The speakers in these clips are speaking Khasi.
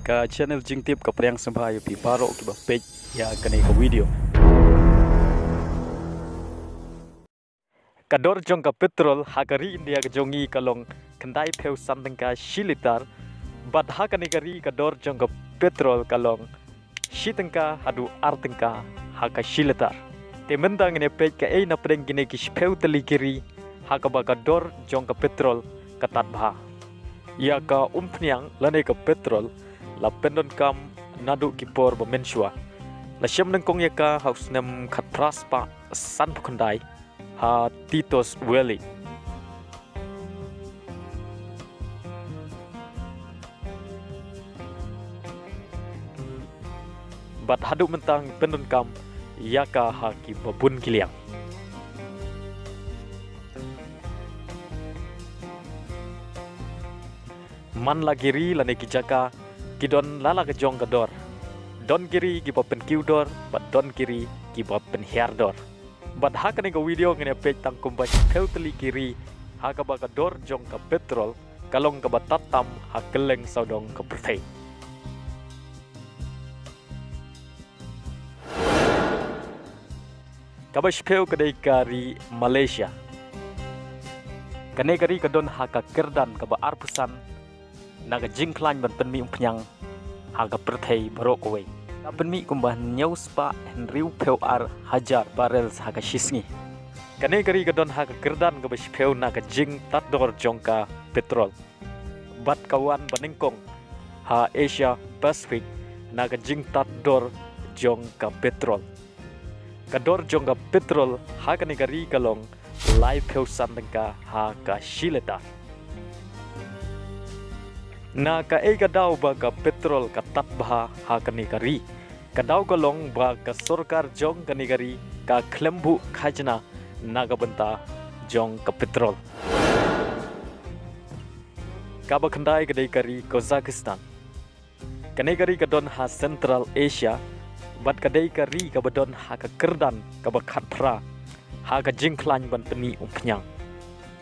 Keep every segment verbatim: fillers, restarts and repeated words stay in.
Ka channel Jingtip ka pdiang sngewbha ïa phi baroh kiba peit ïa kane ka video. Ka dor jong ka petrol ha ka ri India ka jong ngi ka long khyndai phew san tyngka shi litar. Bad ha kane ka ri ka dor jong ka petrol ka long shi tyngka haduh ar tyngka ha ka shi litar. Te mynta ngin ïa peit kaei na pdeng kine ki shiphew tylli ki ri ha kaba ka dor jong ka petrol ka tad bha. Ïa ka umphniang lane ka petrol la pyndonkam naduh ki por ba mynshuwa. La shem nyngkong ïa ka ha u snem khatphra spah sanphew khyndai ha Titus Welling. Bad haduh mynta ngi pyndonkam ïa ka ha kiba bun ki liang. Man la ki ri lane ki jaka ki don la la ka jong ka dor. Don ki ri kiba pynkiew dor bad don ki ri kiba pynhiar dor. Bad ha kane ka video ngin ïa peit tang kumba shiphew tylli ki ri ha kaba ka dor jong ka petrol ka long kaba tad tam ha kylleng sawdong ka pyrthei. Kaba shiphew ka dei ka ri Malaysia. Kane ka ri ka don ha ka kyrdan kaba arphew san na ka jingkhlaiñ ban pynmih umphniang ha ka pyrthei baroh kawei. Ka pynmih kumba hynñiew spah hynriewphew ar hajar barrels ha ka shisngi. Kane ka ri ka don ha ka kyrdan kaba shiphew na ka jingtad dor jong ka petrol. Bad ka wan ba nyngkong ha Asia Pacific na ka jingtad dor jong ka petrol. Ka dor jong ka petrol ha kane ka ri ka long laiphew san tyngka ha ka shi litar. Na kaei ka daw ba ka petrol ka tad bha ha kane ka ri? Ka daw ka long ba ka sorkar jong kane ka ri ka khlem buh khajna na ka bynta jong ka petrol. Kaba khyndai ka dei ka ri Kazakhstan. Kane ka ri ka don ha Central Asia bad ka dei ka ri kaba don ha ka kyrdan kaba khatphra ha ka jingkhlaiñ ban pynmih umphniang.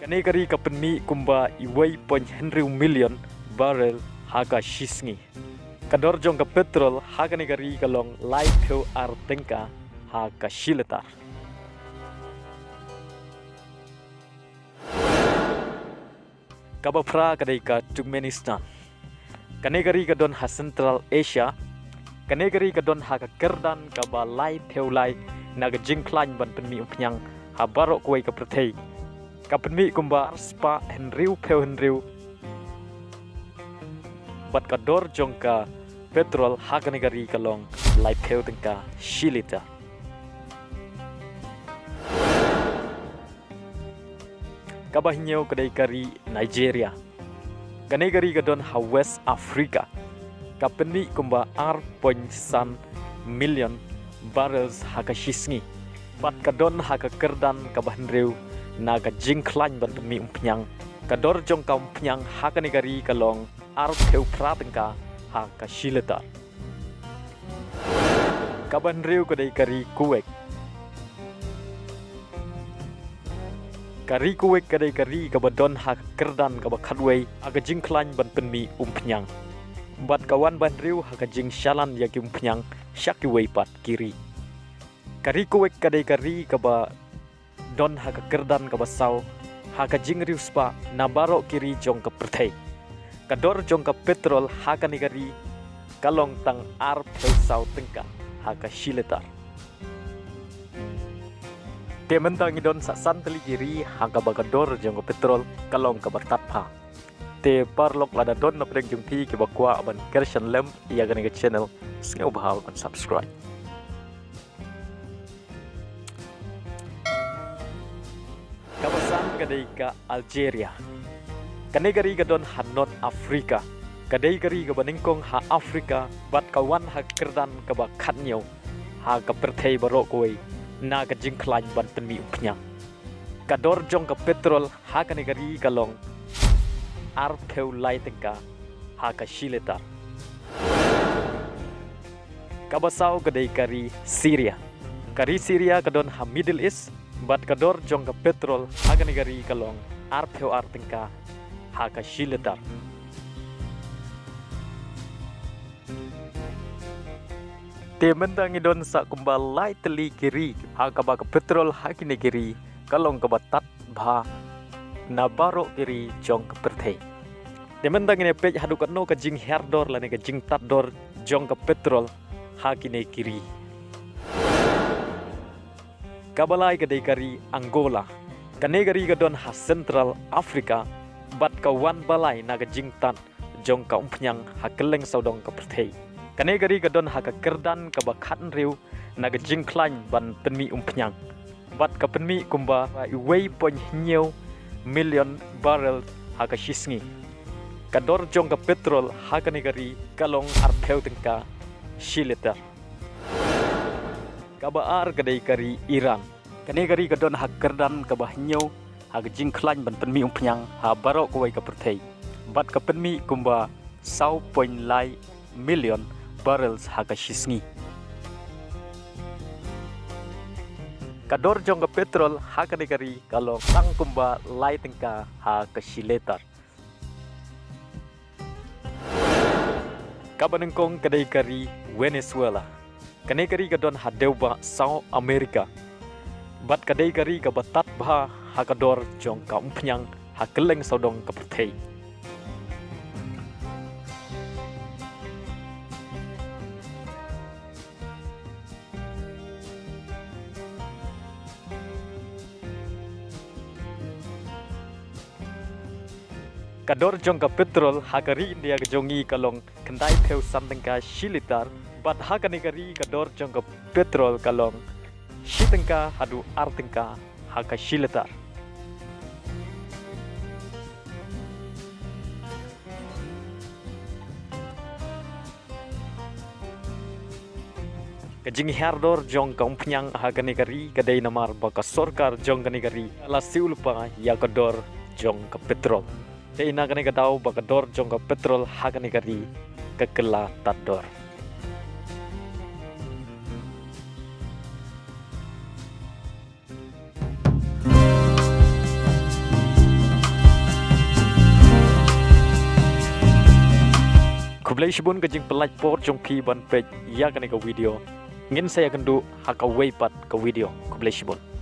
Kane ka ri ka pynmih kumba uwei point hynriew million barrel ha ka shisngi. Ka dor jong ka petrol ha kane ka ri ka long laiphew ar tyngka ha ka shi litar. Kaba phra ka dei ka Turkmenistan. Kane ka ri ka don ha Central Asia. Kane ka ri ka don ha ka kyrdan kaba laiphew lai na ka jingkhlaiñ ban pynmih umphniang ha baroh kawei ka pyrthei. Ka pynmih kumba ar spah hynriewphew hynriew. Bad ka dor jong ka petrol ha kane ka ri ka long laiphew tyngka shi litar. Kaba hynñiew ka dei ka ri Nigeria. Kane ka ri ka don ha West Africa. Ka pynmih kumba ar point san million barrels ha ka shisngi. Bad ka don ha ka kyrdan kaba hynriew na ka jingkhlaiñ ban pynmih umphniang. Ka dor jong ka umphniang ha kane ka ri ka long arphew phra tyngka ha ka shi litar. Kaba hynriew ka dei ka ri Kuwait. Ka ri Kuwait ka dei ka ri kaba don ha ka kyrdan kaba khatwei ha ka jingkhlaiñ ban pynmih umphniang. Bad ka wan ba hynriew ha ka jingshalan ïa ki umphniang sha kiwei pat ki ri. Ka ri Kuwait ka dei ka ri kaba don ha ka kyrdan kaba saw ha ka jingriewspah na baroh ki ri jong ka pyrthei. Ka dor jong ka petrol ha kane ka ri ka long tang arphew saw tyngka ha ka shi litar. Te mynta ngi don sa san tylli ki ri ha kaba ka dor jong ka petrol ka long kaba tad bha. Te paralok, lada don na pdeng jong phi kiba kwah ban kyrshan lem ïa kane ka channel, sngewbha ban subscribe. Kaba san ka dei ka Algeria. Kane ka ri ka don ha North Africa. Ka dei ka ri kaba nyngkong ha Africa bad ka wan ha ka kyrdan kaba khathynñiew ha ka pyrthei baroh kawei na ka jingkhlaiñ ban pynmih umphniang. Ka dor jong ka petrol ha kane ka ri ka long arphew lai tyngka ha ka shi litar. Kaba saw ka dei ka ri Syria. Ka ri Syria ka don ha Middle East bad ka dor jong ka petrol ha kane ka ri ka long arphew ar tyngka ha ka shi litar. Te mynta ngi don sa kumba lai tylli ki ri ha kaba ka petrol ha kine ki ri ka long kaba tad bha na baroh ki ri jong ka pyrthei. Te mynta ngin ïa peit haduh katno ka jinghiar dor lane ka jingtad dor jong ka petrol ha kine ki ri. Kaba lai ka dei ka ri Angola. Kane ka ri ka don ha Central Africa bad ka wan ba lai na ka jingtad jong ka umphniang ha kylleng sawdong ka pyrthei. Kane ka ri ka don ha ka kyrdan kaba khathynriew na ka jingkhlaiñ ban pynmih umphniang bad ka pynmih kumba wei point hynñiew million barrel ha ka shisngi. Ka dor jong ka petrol ha kane ka ri ka long arphew tyngka shi litar. Kaba ar ka dei ka ri Iran. Kane ka ri ka don ha kyrdan kaba hynñiew ha ka jingkhlaiñ ban pynmih umphniang ha baroh kawei ka pyrthei bad ka pynmih kumba saw point lai million barrels ha ka shisngi. Ka dor jong ka petrol ha kane ka ri ka long tang kumba lai tyngka ha ka shi litar. Kaba nyngkong ka dei ka ri Venezuela. Kane ka ri ka don ha dewbah South America bad ka dei ka ri kaba tad bha ha ka dor jong ka umphniang ha kylleng sawdong ka pyrthei. Ka dor jong ka petrol ha ka ri India ka jong ngi ka long khyndai phew san tyngka shi litar bad ha kane ka ri ka dor jong ka petrol ka long shi tyngka haduh ar tyngka ha ka shi litar. Ka jinghiar dor jong ka umphniang ha kane ka ri ka dei namar ba ka sorkar jong kane ka ri la siew lypa ïa ka dor jong ka petrol. Te na kane ka daw ba ka dor jong ka petrol ha kane ka ri ka kylla tad dor. Khublei shibun ka jingpynlait por jong phi ban peit ïa kane ka video. Ngin sa ïakynduh ha kawei pat ka video. Khublei shibun.